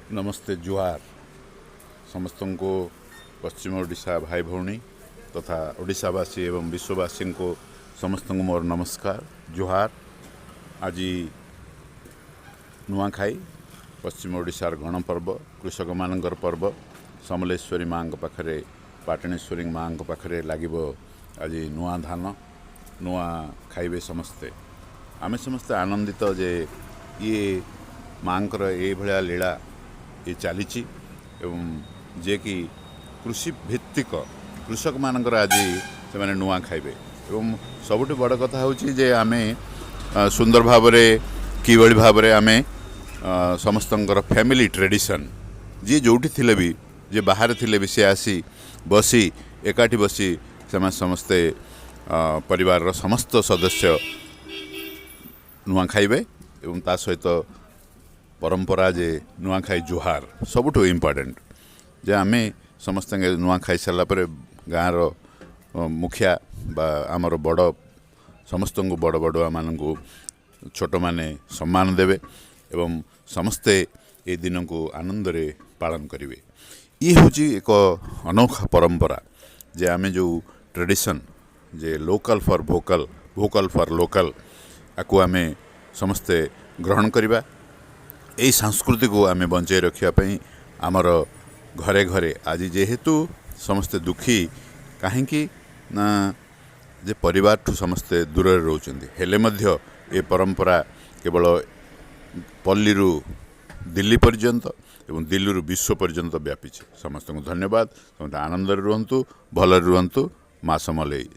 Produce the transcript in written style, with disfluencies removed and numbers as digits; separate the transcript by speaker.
Speaker 1: ନମସ୍ତେ, ଜୁହାର ସମସ୍ତଙ୍କୁ। ପଶ୍ଚିମ ଓଡ଼ିଶା ଭାଇ ଭଉଣୀ ତଥା ଓଡ଼ିଶାବାସୀ ଏବଂ ବିଶ୍ୱବାସୀଙ୍କୁ ସମସ୍ତଙ୍କୁ ମୋର ନମସ୍କାର, ଜୁହାର। ଆଜି ନୂଆଖାଇ, ପଶ୍ଚିମ ଓଡ଼ିଶାର ଗଣପର୍ବ, କୃଷକମାନଙ୍କର ପର୍ବ। ସମଲେଶ୍ୱରୀ ମାଆଙ୍କ ପାଖରେ, ପାଟଣେଶ୍ୱରୀ ମାଆଙ୍କ ପାଖରେ ଲାଗିବ ଆଜି ନୂଆ ଧାନ। ନୂଆ ଖାଇବେ ସମସ୍ତେ। ଆମେ ସମସ୍ତେ ଆନନ୍ଦିତ ଯେ ଇଏ ମାଆଙ୍କର ଏଇଭଳିଆ ଲୀଳା ଇଏ ଚାଲିଛି ଏବଂ ଯିଏକି କୃଷି ଭିତ୍ତିକ କୃଷକମାନଙ୍କର ଆଜି ସେମାନେ ନୂଆ ଖାଇବେ। ଏବଂ ସବୁଠୁ ବଡ଼ କଥା ହେଉଛି ଯେ ଆମେ ସୁନ୍ଦର ଭାବରେ କିଭଳି ଭାବରେ ଆମେ ସମସ୍ତଙ୍କର ଫ୍ୟାମିଲି ଟ୍ରେଡ଼ିସନ୍, ଯିଏ ଯେଉଁଠି ଥିଲେ ବି, ଯିଏ ବାହାରେ ଥିଲେ ବି, ସେ ଆସି ବସି, ଏକାଠି ବସି ସେମାନେ ସମସ୍ତେ ପରିବାରର ସମସ୍ତ ସଦସ୍ୟ ନୂଆ ଖାଇବେ। ଏବଂ ତା ସହିତ ପରମ୍ପରା ଯେ ନୂଆଖାଇ ଜୁହାର ସବୁଠୁ ଇମ୍ପୋର୍ଟାଣ୍ଟ, ଯେ ଆମେ ସମସ୍ତଙ୍କ ନୂଆ ଖାଇସାରିଲା ପରେ ଗାଁର ମୁଖିଆ ବା ଆମର ବଡ଼ ସମସ୍ତଙ୍କୁ, ବଡ଼ ବଡ଼ୁଆମାନଙ୍କୁ ଛୋଟମାନେ ସମ୍ମାନ ଦେବେ ଏବଂ ସମସ୍ତେ ଏ ଦିନକୁ ଆନନ୍ଦରେ ପାଳନ କରିବେ। ଇଏ ହେଉଛି ଏକ ଅନୋଖା ପରମ୍ପରା ଯେ ଆମେ ଯେଉଁ ଟ୍ରେଡ଼ିସନ୍ ଯେ local for vocal, vocal for local, ଆକୁ ଆମେ ସମସ୍ତେ ଗ୍ରହଣ କରିବା। ଏଇ ସଂସ୍କୃତିକୁ ଆମେ ବଞ୍ଚେଇ ରଖିବା ପାଇଁ ଆମର ଘରେ ଘରେ ଆଜି ଯେହେତୁ ସମସ୍ତେ ଦୁଃଖୀ, କାହିଁକି ନା ଯେ ପରିବାରଠୁ ସମସ୍ତେ ଦୂରରେ ରହୁଛନ୍ତି, ହେଲେ ମଧ୍ୟ ଏ ପରମ୍ପରା କେବଳ ପଲ୍ଲୀରୁ ଦିଲ୍ଲୀ ପର୍ଯ୍ୟନ୍ତ ଏବଂ ଦିଲ୍ଲୀରୁ ବିଶ୍ୱ ପର୍ଯ୍ୟନ୍ତ ବ୍ୟାପିଛି। ସମସ୍ତଙ୍କୁ ଧନ୍ୟବାଦ। ସମସ୍ତେ ଆନନ୍ଦରେ ରୁହନ୍ତୁ, ଭଲରେ ରୁହନ୍ତୁ। ମା ସମଲେଇ।